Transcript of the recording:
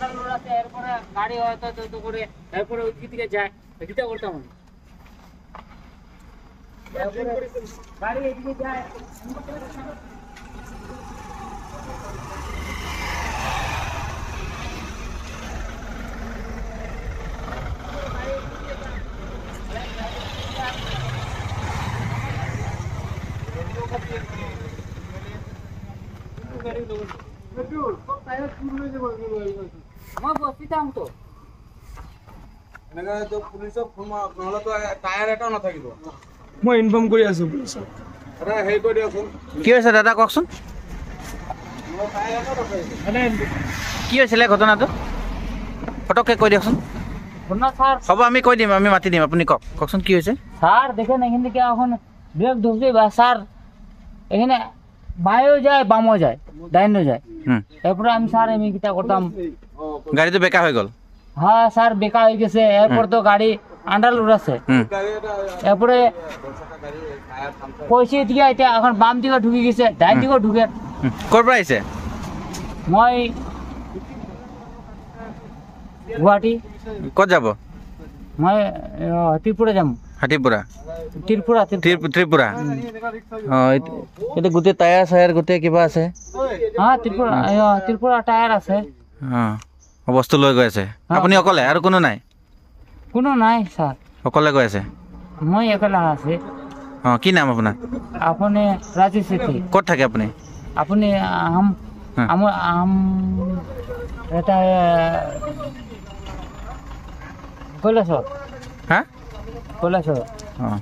Underload আছে, এরপরে গাড়ি হয়তো তো করে এরপরে ওই দিকে যায়, এদিকে করতাম আমি। গাড়ি এদিকে যায়। মই বস্তি থাকোঁ তো। পুলিচক ফোন নহ'লেতো টায়াৰ এটাও নাথাকিব। মই ইনফৰ্ম কৰি আছো পুলিচক। হেৰি কৰি দিয়কচোন। কি হৈছে দাদা কওকচোন, কি হৈছিলে ঘটনাটো ফটককৈ কৈ দিয়কচোন। হ'ব আমি কৈ দিম, আমি মাতি দিম, আপুনি কওক কওকচোন কি হৈছে। স্যাৰ দেখেন এখান থেকে এখন ব্রেক ধরছে বা স্যার এখানে বায়েও যায় বামও যায় ডাইনও যায়। এরপরে আমি স্যার আমি কিটা করতাম, গাড়িটো বেকা হৈ গ'ল। হ্যাঁ স্যার বেকা হয়ে গেছে। এরপর তো গাড়ি আন্ডারলোড আছে, এরপরে পয়সা দিকে এতিয়া এখন বাম দিকে ঢুকে গেছে, ডাইন দিকেও ঢুকে। ক'ৰ পৰা আহিছে? মই গুৱাহাটী। ক'ত যাব? মই ত্ৰিপুৰা যাম। হাতীপুৰা? ত্ৰিপুৰা। ত্ৰিপুৰা। অঁ, এইটো গোটেই টায়াৰ চায়াৰ গোটেই কিবা আছে। অঁ, ত্ৰিপুৰা, ত্ৰিপুৰা টায়াৰ আছে। অঁ, বস্তু লৈ গৈ আছে আপুনি অকলে? আৰু কোনো নাই? কোনো নাই ছাৰ। অকলে গৈ আছে? মই অকলে আছে। অঁ, কি নাম আপোনাৰ? আপুনি ৰাজু চেত্ৰী। ক'ত থাকে আপুনি? আপুনি আম এটা কৈলাসৰ। হা, কৈলাসৰ। অঁ।